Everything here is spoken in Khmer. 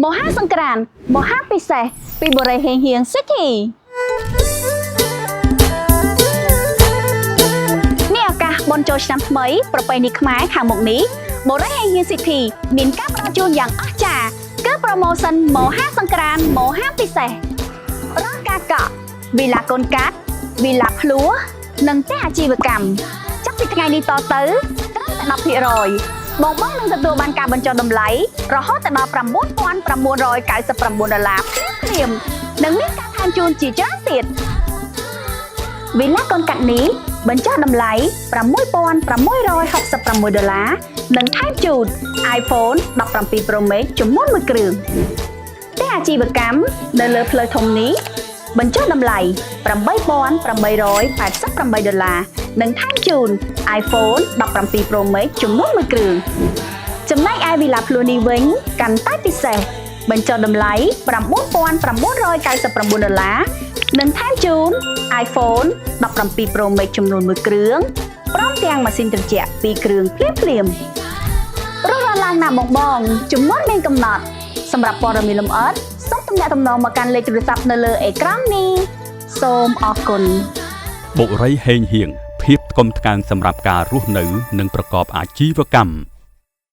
មហាសង្ក្រានមហាពិសេសពីបុរីហេងហៀង City នេះឱកាសបុណ្យចូលឆ្នាំថ្មីប្រពៃណីខ្មែរខាងមុខនេះបុរីហេងហៀង City មានការផ្ដល់ជូនយ៉ាងអស្ចារ្យគឺ promotion មហាសង្ក្រានមហាពិសេសរាល់ការកក់វីឡាកូនកាត់វីឡាភ្លោះនិងផ្ទះអាជីវកម្មចាប់ពីថ្ងៃនេះតទៅត្រឹមតែ10%បងបងនឹងទទួលបានការបញ្ចុះតម្លៃរហូតដល់9999ដុល្លារភ្លាមៗនិងមានការថែមជូនជាច្រើនទៀត វីឡាកូនកាត់នេះបញ្ចុះតម្លៃ6669ដុល្លារនិងថែមជូន iPhone 17 Pro Max ចំនួន1គ្រឿងផ្ទះអាជីវកម្មនៅលើផ្លូវធំនេះបញ្ចុះតម្លៃ8888ដុល្លារនិងថែមជូន iPhone 17 Pro Max ចំនួន1គ្រឿងចំណែកឯវីឡាភ្លោះនេះវិញកាន់តែពិសេសបញ្ចុះតម្លៃ9999ដុល្លារនិងថែមជូន iPhone 17 Pro Max ចំនួន1គ្រឿងព្រមទាំងម៉ាស៊ីនត្រជាក់2គ្រឿងភ្លាមភ្លាមៗរស់រានឡើងណាបងបងចំនួនមានកំណត់សម្រាប់ព័ត៌មានលម្អិតសូមទំនាក់ទំនងមកកាន់លេខទូរស័ព្ទនៅលើអេក្រង់នេះសូមអរគុណ។ បុរីហេងហៀងភាពថ្កុំថ្កើងសម្រាប់ការរស់នៅ និងប្រកបអាជីវកម្ម។